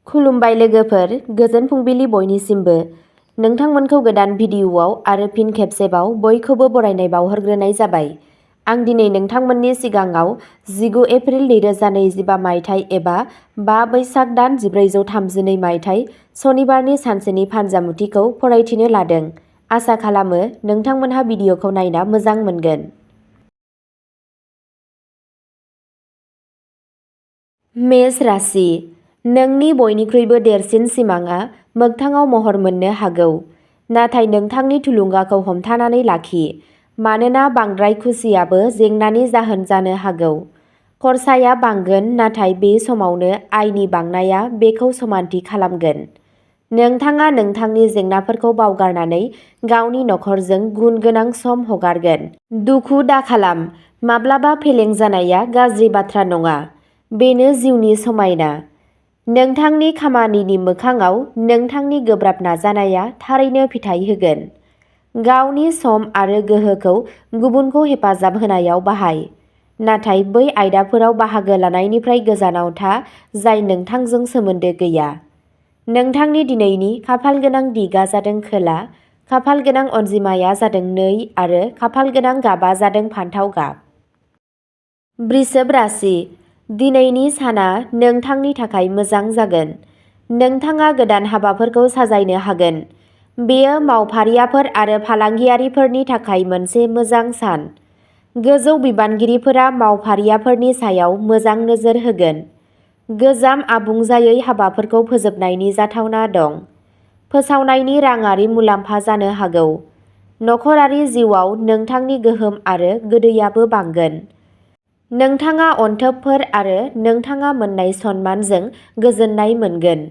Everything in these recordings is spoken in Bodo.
खुलुमबाय लोगोफोर, गोजोन फुंबिलि बयनिसिमबो। नोंथांमोनखौ गोदान भिडिअ'आव आरो फिन खेबसेबाव बयखौबो बरायनाय बावहरग्रोनाय जाबाय। आं दिनै नोंथांमोननि सिगाङाव 19 एप्रिल 2025 मायथाइ एबा 5 बैसाग दान 1432 मायथाइ सनिबारनि सानसेनि फानजामुथिखौ फरायथिनो लादों। आसा खालामो नोंथांमोनहा भिडिअ'खौ नायना मोजां मोनगोन। मेष राशि। नोंनि बयनिख्रुइबो देरसिन सिमांआ मोगथाङाव महर मोननो हागौ। नाथाय नोंथांनि थुलुंगाखौ हमथानानै लाखि, मानोना बांद्राय खुसियाबो जेंनानि जाहोन जानो हागौ। खरसाया बांगोन, नाथाय बे समावनो आयनि बांनाया बेखौ समानथि खालामगोन। नोंथाङा नोंथांनि जेंनाफोरखौ बावगारनानै गावनि नखरजों गुन गोनां सम हगारगोन। दुखु दाखालाम, माब्लाबा फेलें जानाया गाज्रि बाथ्रा नङा। बेनो जिउनि समायना। नोंथांनि खामानिनि मोखांआव नोंथांनि गोब्राब नाजानाया थारैनो फिथाय होगोन। गावनि सम आरो गोहोखौ गुबुनखौ हेफाजाब होनायाव बाहाय, नाथाय बै आयदाफोराव बाहागो लानायनिफ्राय गोजानाव था जाय नोंथांजों सोमोन्दो गैया। नोंथांनि दिनैनि खाफालगोनां दिगआ जादों खोला, खाफालगोनां अनजिमाया जादों 2 आरो खाफालगोनां गाबआ जादों फान्थाव गाब। वृषभ राशि। दिनैनि साना नोंथांनि थाखाय मोजां जागोन। नोंथाङा गोदान हाबाफोरखौ साजायनो हागोन। बेयो मावफारियाफोर आरो फालांगियारिफोरनि थाखाय मोनसे मोजां सान। गोजौ बिबानगिरिफोरा मावफारियाफोरनि सायाव मोजां नोजोर होगोन। गोजाम आबुं जायै हाबाफोरखौ फोजोबनायनि जाथावना दं। फोसावनायनि राङारि मुलाम्फा जानो हागौ। नखरारि जिउआव नोंथांनि गोहोम आरो गोदैयाबो बांगोन। नोंथाङा अनथोबफोर आरो नोंथाङा मोन्नाय सनमानजों गोजोननाय मोनगोन।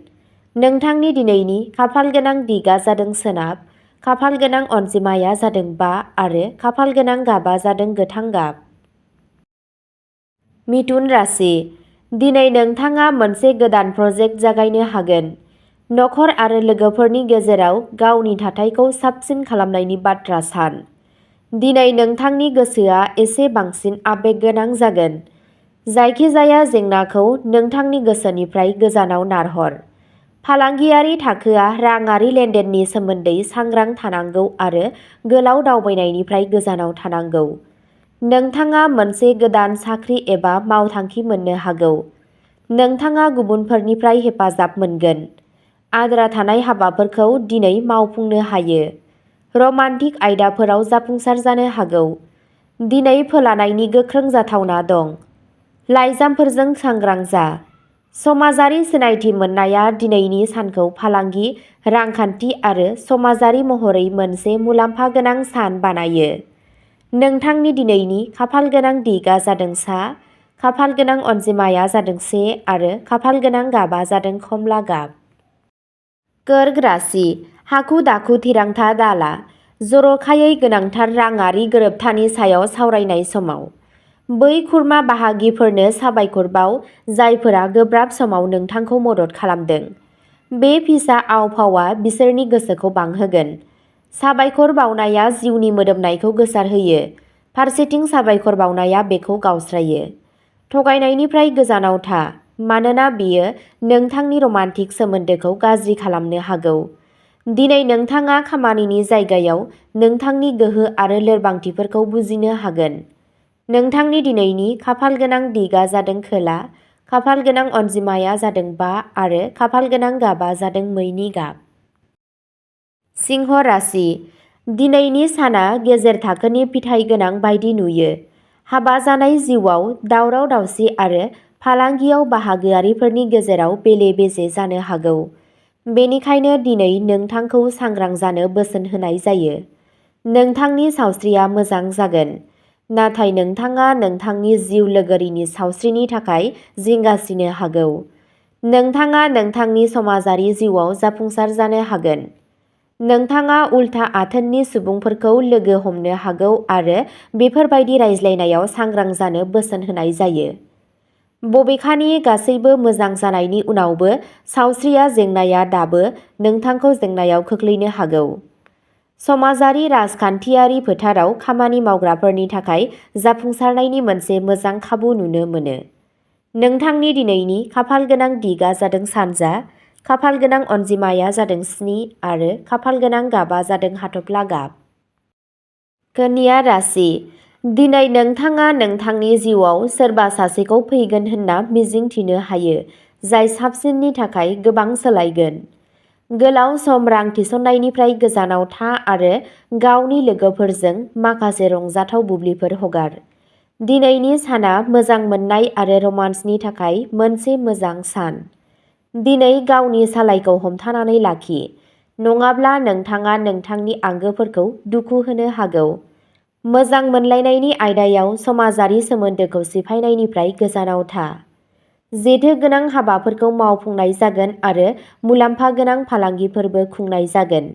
नोंथांनि दिनैनि खाफालगोनां दिगआ जादों सोनाब, खाफालगोनां अनजिमाया जादों 5 आरो खाफालगोनां गाबआ जादों गोथां गाब। मिथुन राशि। दिनै नोंथाङा मोनसे गोदान प्रजेक्ट जागायनो हागोन। नखर आरो लोगोफोरनि गेजेराव गावनि थाथायखौ साबसिन खालामनायनि बाथ्रा सान। दिनै नोंथांनि गोसोआ एसे बांसिन आबेगगोनां जागोन। जायखिजाया जेंनाखौ नोंथांनि गोसोनिफ्राय गोजानाव नारहर। फालांगियारि थाखोआ राङारि लेनदेननि सोमोन्दै सांग्रां थानांगौ आरो गोलाव दावबायनायनिफ्राय गोजानाव थानांगौ। नोंथाङा मोनसे गोदान साख्रि एबा मावथांखि मोननो हागौ। नोंथाङा गुबुनफोरनिफ्राय हेफाजाब मोनगोन। आद्रा थानाय हाबाफोरखौ दिनै मावफुंनो हायो। रमान्टिक आयदाफोराव जाफुंसार जानो हागौ। दिनै फोलानायनि गोख्रों जाथावना दं। लाइजामफोरजों सांग्रां जा। समाजारि सिनायथि मोननाया दिनैनि सानखौ फालांगि, रांखान्थि आरो समाजारि महरै मोनसे मुलाम्फा गोनां सान बानायो। नोंथांनि दिनैनि खाफालगोनां दिगआ जादों सा, खाफालगोनां अनजिमाया जादों 1 आरो खाफालगोनां गाबआ जादों खमला गाब। कर्क राशि। हाखु-दाखु थिरांथा दाला, जर'खायै गोनांथार राङारि गोरोबथानि सायाव सावरायनाय समाव। बै खुरमा बाहागिफोरनो साबायखर बाव जायफोरा गोब्राब समाव नोंथांखौ मदद खालामदों। बे फिसा आव-फावआ बिसोरनि गोसोखौ बांहोगोन। साबायखर बावनाया जिउनि मोदोमनायखौ गोसारहोयो, फारसेथिं साबायखर बावनाया बेखौ गावस्रायो। थगायनायनिफ्राय गोजानाव था, मानोना बेयो नोंथांनि रमान्टिक सोमोन्दोखौ गाज्रि खालामनो हागौ। दिनै नोंथाङा खामानिनि जायगायाव नोंथांनि गोहो आरो लोरबांथिफोरखौ बुजिनो हागोन। नोंथांनि दिनैनि खाफालगोनां दिगआ जादों खोला, खाफालगोनां अनजिमाया जादों 5 आरो खाफालगोनां गाबआ जादों मैनि गाब। सिंह राशि। दिनैनि साना गेजेर थाखोनि फिथाइ गोनां बायदि नुयो। हाबा जानाय जिउआव दावराव-दावसि आरो फालांगियाव बाहागोआरिफोरनि गेजेराव बेले-बेजे जानो हागौ। बेनिखायनो दिनै नोंथांखौ सांग्रां जानो बोसोन होनाय जायो। नोंथांनि सावस्रिया मोजां जागोन, नाथाय नोंथाङा नोंथांनि जिउ लोगोरिनि सावस्रिनि थाखाय जिंगासिनो हागौ। नोंथाङा नोंथांनि समाजारि जिउआव जाफुंसार जानो हागोन। नोंथाङा उल्था आथोननि सुबुंफोरखौ लोगो हमनो हागौ आरो बेफोरबायदि रायज्लायनायाव सांग्रां जानो बोसोन होनाय जायो। बबेखानि गासैबो मोजां जानायनि उनावबो सावस्रिया जेंनाया दाबो नोंथांखौ जेंनायाव खोख्लैनो हागौ। समाजारि राजखान्थियारि फोथाराव खामानि मावग्राफोरनि थाखाय जाफुंसारनायनि मोनसे मोजां खाबु नुनो मोनो। नोंथांनि दिनैनि खाफालगोनां दिगआ जादों सानजा, खाफाल गोनां अनजिमाया जादों 7 आरो खाफाल गोनां गाबा जादों हाथफ्ला गाब। कन्या राशि। दिनै नोंथाङा नोंथांनि जिउआव सोरबा सासेखौ फैगोन होनना मिजिंथिनो हायो, जाय साबसिननि थाखाय गोबां सोलायगोन। गोलाव सम रां थिसननायनिफ्राय गोजानाव था आरो गावनि लोगोफोरजों माखासे रंजाथाव बुब्लिफोर हगार। दिनैनि साना मोजां मोननाय आरो रमान्सनि थाखाय मोनसे मोजां सान। दिनै गावनि सालायखौ हमथानानै लाखि, नङाब्ला नोंथाङा नोंथांनि आंगोफोरखौ दुखु होनो हागौ। मोजां मोनलायनायनि आयदायाव समाजारि सोमोन्दोखौ सिफायनायनिफ्राय गोजानाव था। जेथो गोनां हाबाफोरखौ मावफुंनाय जागोन आरो मुलाम्फा गोनां फालांगिफोरबो खुंनाय जागोन।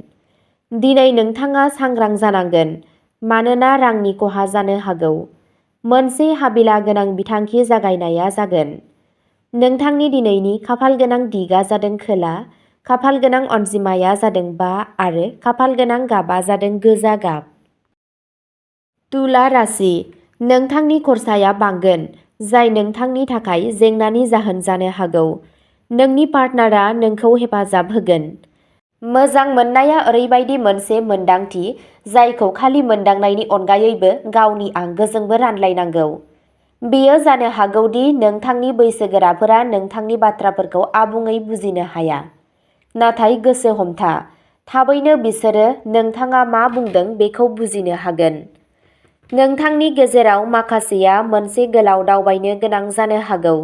दिनै नोंथाङा सांग्रां जानांगोन, मानोना रांनि खहा जानो हागौ। मोनसे हाबिला गोनां बिथांखि जागायनाया जागोन। नोंथांनि दिनैनि खाफाल गोनां दिगआ जादों खोला, खाफाल गोनां अनजिमाया जादों 5 आरो खाफाल गोनां गाबा जादों गोजा गाब। तुला राशि। नोंथांनि खरसाया बांगोन, जाय नोंथांनि थाखाय जेंनानि जाहोन जानो हागौ। नोंनि पार्टनारआ नोंखौ हेफाजाब होगोन। मोजां मोननाया ओरैबायदि मोनसे मोनदांथि जायखौ खालि मोनदांनायनि अनगायैबो गावनि आंगोजोंबो रानलायनांगौ। बेयो जानो हागौ दि नोंथांनि बैसोगोराफोरा नोंथांनि बाथ्राफोरखौ आबुङै बुजिनो हाया। नाथाय गोसो हमथा, थाबैनो बिसोरो नोंथाङा मा बुंदों बेखौ बुजिनो हागोन। नोंथांनि गेजेराव माखासेया मोनसे गोलाव दावबायनो गोनां जानो हागौ,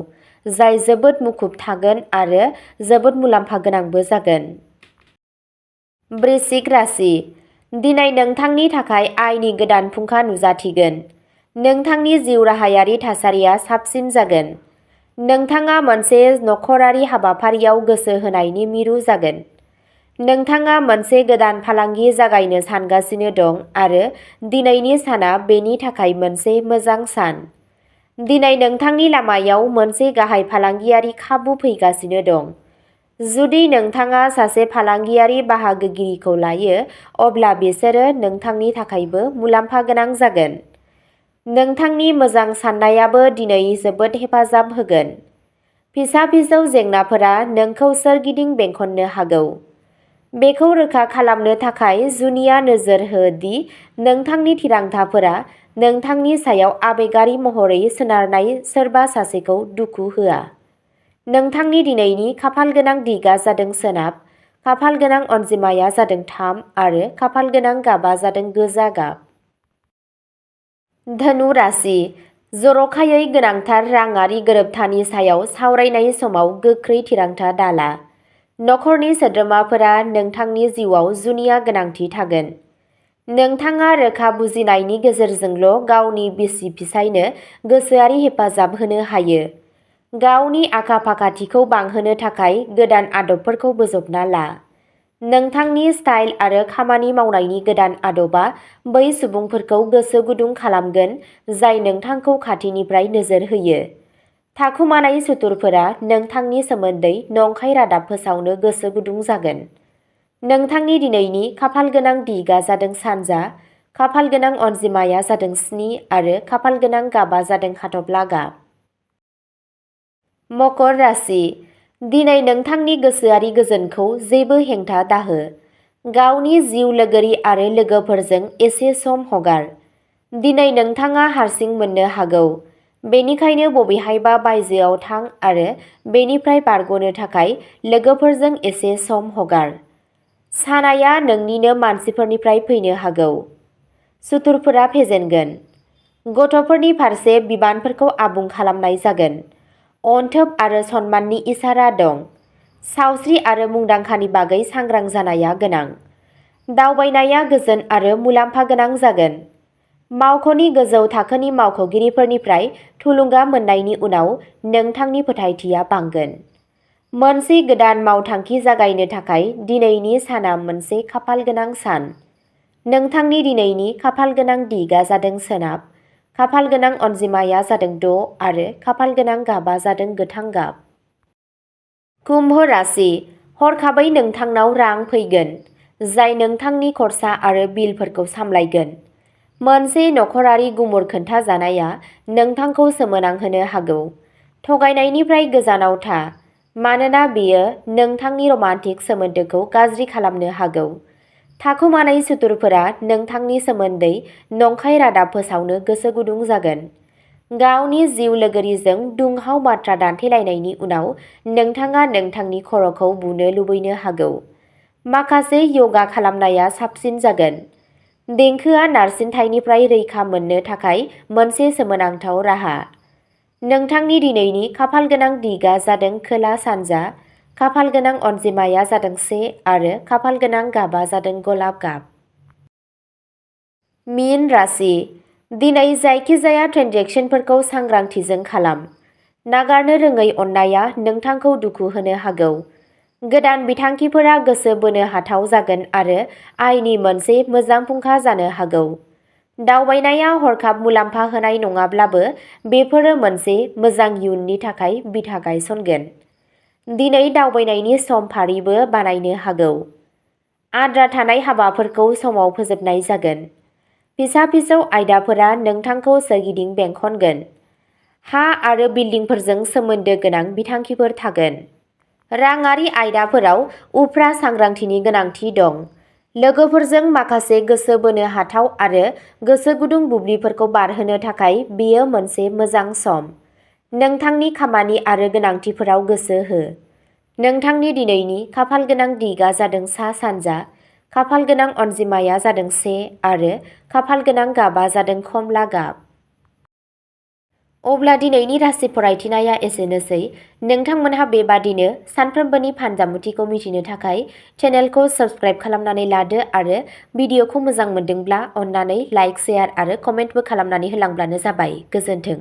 जाय जोबोद मुखुब थागोन आरो जोबोद मुलाम्फा गोनांबो जागोन। वृश्चिक राशि। दिनै नोंथांनि थाखाय आयनि गोदान फुंखा नुजाथिगोन। नोंथांनि जिउ राहायारि थासारिया साबसिन जागोन। नोंथाङा मोनसे नखरारि हाबाफारियाव गोसो होनायनि मिरु जागोन। नोंथाङा मोनसे गोदान फालांगि जागायनो सानगासिनो दं आरो दिनैनि साना बेनि थाखाय मोनसे मोजां सान। दिनै नोंथांनि लामायाव मोनसे गाहाय फालांगियारि खाबु फैगासिनो दं। जुदि नोंथाङा सासे फालांगियारि बाहागोगिरिखौ लायो, अब्ला बिसोरो नोंथांनि थाखायबो मुलाम्फा गोनां जागोन। नोंथांनि मोजां साननायाबो दिनै जोबोद हेफाजाब होगोन। फिसा-फिसौ जेंनाफोरा नोंखौ सोरगिदिं बेंखननो हागौ। बेखौ रोखा खालामनो थाखाय जुनिया नोजोर हो दि नोंथांनि थिरांथाफोरा नोंथांनि सायाव आबेगारि महरै सोनारनाय सोरबा सासेखौ दुखु होआ। नोंथांनि दिनैनि खाफाल गोनां दिगआ जादों सोनाब, खाफाल गोनां अनजिमाया जादों 3 आरो खाफाल गोनां गाबा जादों गोजा गाब। धनु राशि। जर'खायै गोनांथार राङारि गोरोबथानि सायाव सावरायनाय समाव गोख्रै थिरांथा दाला। नखरनि सोद्रोमाफोरा नोंथांनि जिउआव जुनिया गोनांथि थागोन। नोंथाङा रोखा बुजिनायनि गेजेरजोंल' गावनि बिसि-फिसायनो गोसोआरि हेफाजाब होनो हायो। गावनि आखा-फाखाथिखौ बांहोनो थाखाय गोदान आदबफोरखौ बोजबना ला। नोंथांनि स्टाइल आरो खामानि मावनायनि गोदान आदबा बै सुबुंफोरखौ गोसो गुदुं खालामगोन जाय नोंथांखौ खाथिनिफ्राय नोजोर होयो। थाखुमानाय सुथुरफोरा नोंथांनि सोमोन्दै नंखाय रादाब फोसावनो गोसो गुदुं जागोन। नोंथांनि दिनैनि खाफाल गोनां दिगआ जादों सानजा, खाफाल गोनां अनजिमाया जादों 7 आरो खाफाल गोनां गाबा जादों हाथफ्ला गाब। मकर राशि। दिनै नोंथांनि गोसोआरि गोजोनखौ जेबो हेंथा दाहो। गावनि जिउ लोगोरि आरो लोगोफोरजों एसे सम हगार। दिनै नोंथाङा हारसिं मोननो हागौ, बेनिखायनो बबेहायबा बायजोआव थां आरो बेनिफ्राय बारग'नो थाखाय लोगोफोरजों एसे सम हगार। सानाया नोंनिनो मानसिफोरनिफ्राय फैनो हागौ। सुथुरफोरा फेजेनगोन। गथ'फोरनि फारसे बिबानफोरखौ आबुं खालामनाय जागोन। अनथोब आरो सनमाननि इसारा दं। सावस्रि आरो मुंदांखानि बागै सांग्रां जानाया गोनां। दावबायनाया गोजोन आरो मुलाम्फा गोनां जागोन। मावख'नि गोजौ थाखोनि मावख'गिरिफोरनिफ्राय थुलुंगा मोननायनि उनाव नोंथांनि फोथायथिया बांगोन। मोनसे गोदान मावथांखि जागायनो थाखाय दिनैनि साना मोनसे खाफाल गोनां सान। नोंथांनि दिनैनि खाफाल गोनां दिगआ जादों सोनाब, खाफाल गोनां अनजिमाया जादों 6 आरो खाफाल गोनां गाबा जादों गोथां गाब। कुम्भ राशि। हरखाबै नोंथांनाव रां फैगोन, जाय नोंथांनि खरसा आरो बिलफोरखौ सामलायगोन। मोनसे नखरारि गुमुर खोन्थाजानाया नोंथांखौ सोमोनांहोनो हागौ। थगायनायनिफ्राय गोजानाव था। मानोना बेयो नोंथांनि रमान्टिक सोमोन्दोखौ गाज्रि खालामनो हागौ। थाखुमानाय सुथुरफोरा नोंथांनि सोमोन्दै नंखाय रादाब फोसावनो गोसो गुदुं जागोन। गावनि जिउ लोगोरिजों दुंहाव बाथ्रा दान्थेलायनायनि उनाव नोंथाङा नोंथांनि खर'खौ बुनो लुबैनो हागौ। माखासे यगा खालामनाया साबसिन जागोन। देंखोआ नारसिनथायनिफ्राय रैखा मोननो थाखाय मोनसे सोमोनांथाव राहा। नोंथांनि दिनैनि खाफालगोनां दिगआ जादों खोला-सानजा, खाफालगोनां अनजिमाया जादों 1 आरो खाफालगोनां गाबआ जादों गलाब गाब। मीन राशि। दिनै जायखिजाया ट्रेन्जेकसनफोरखौ सांग्रांथिजों खालाम। नागारनो रोङै अननायआ नोंथांखौ दुखु होनो हागौ। गोदान बिथांखिफोरा गोसो बोनो हाथाव जागोन आरो आयनि मोनसे मोजां फुंखा जानो हागौ। दावबायनाया हरखाब मुलाम्फा होनाय नङाब्लाबो बेफोरो मोनसे मोजां इयुननि थाखाय बिथा गायसनगोन। दिनै दावबायनायनि समफारिबो बानायनो हागौ। आद्रा थानाय हाबाफोरखौ समाव फोजोबनाय जागोन। फिसा-फिसौ आयदाफोरा नोंथांखौ सोरगिदिं बेंखनगोन। हा आरो बिल्डिंफोरजों सोमोन्दो गोनां बिथांखिफोर थागोन। राङारि आयदाफोराव उफ्रा सांग्रांथिनि गोनांथि दं। लोगोफोरजों माखासे गोसो बोनो हाथाव आरो गोसो गुदुं बुब्लिफोरखौ बारहोनो थाखाय बेयो मोनसे मोजां सम। नोंथांनि खामानि आरो गोनांथिफोराव गोसो हो। नोंथांनि दिनैनि खाफालगोनां दिगआ जादों सा-सानजा, खाफालगोनां अनजिमाया जादों 1 आरो खाफालगोनां गाबआ जादों खमला गाब। अब्ला दिनैनि राशि फरायथिनाया एसेनोसै। नोंथांमोनहा बेबादिनो सानफ्रोमबोनि फानजामुथिखौ मिथिनो थाखाय चेनेलखौ साबस्क्राइब खालामनानै लादो आरो भिडिअखौ मोजां मोनदोंब्ला अन्नानै लाइक, शेयार आरो कमेन्टबो खालामनानै होलांब्लानो जाबाय। गोजोन्थों।